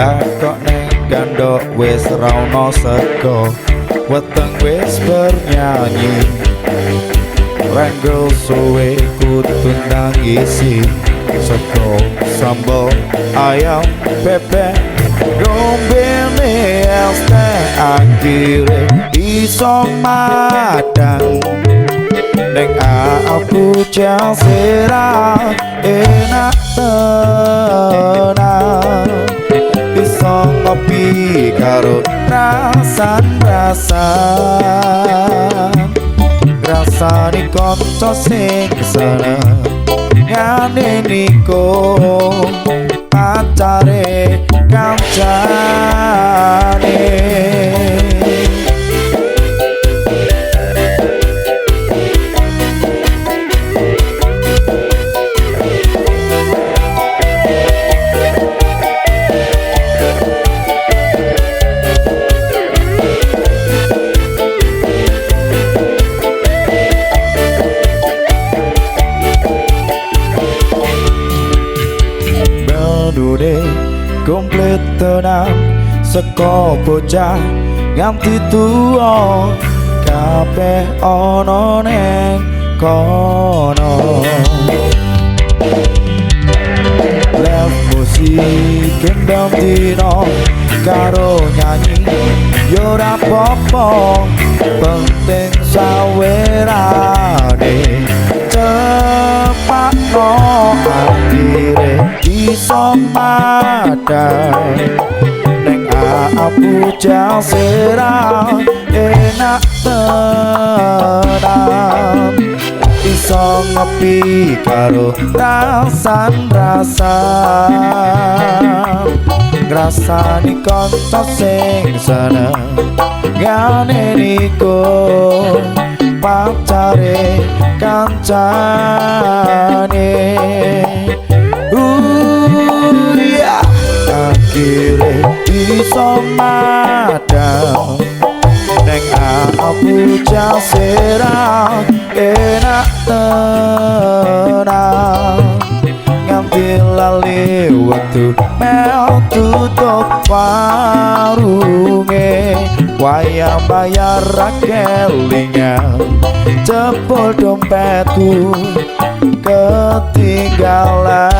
Lah kok neng gandok wis ra ono sego, weteng wis bernyanyi. Renggel suwe kudu nangisi sego sambel ayam bebek gombene es teh akhire iso madang. Neng aku jasera enak tenan, iso ngopi karo rasan-rasan, rasane kanca sing seneng ngane niko pacare kancane. Menune komplit tenan saka bocah nganti tuwa, kabeh ana neng kono. Live musik gendam dino karo nyanyi yo ora apa-apa, penting sawerane cepakno akhire iso madang. Neng aku jasera enak tenan, iso ngopi karo rasan-rasan, ngrasani kanca sing seneng ngane niku pacare kancane. Ya akhire iso madang. Neng aku jasera enak tenan, nganti lali wektu mel tutup warunge, wayah bayar kelingan jebol dompetku ketinggalan.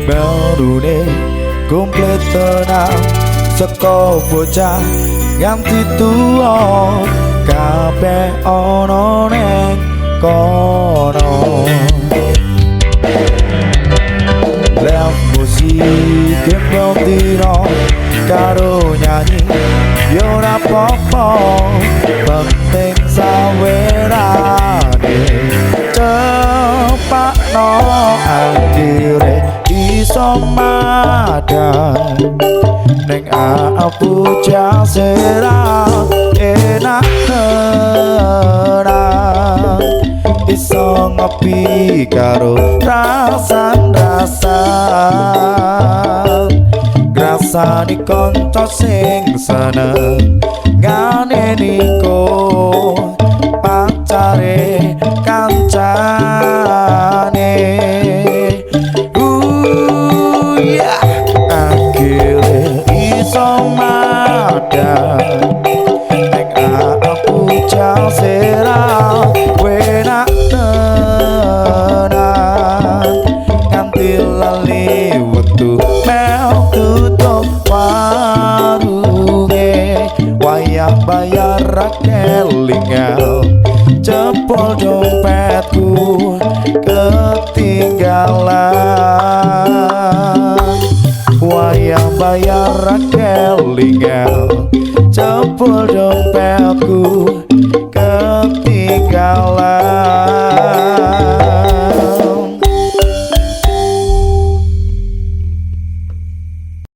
Menune komplit tenan saka bocah nganti tuwa, kabeh ana neng kono. Live musik gendong dino karo nyanyi yo ora apa-apa, penting sawerane cepakno akhire iso madang. Neng aku jasera enak tenan, iso ngopi karo rasan-rasan, ngrasani kanca sing seneng ngane niko pacare kancane. Ya akhire iso madang. Neng aku jasera enak tenan, nganti lali wektu mel tutup warunge, wayah bayar kelingan jebol dompetku ketinggalan. Wayah bayar kelingan jebol dompetku ketinggalan.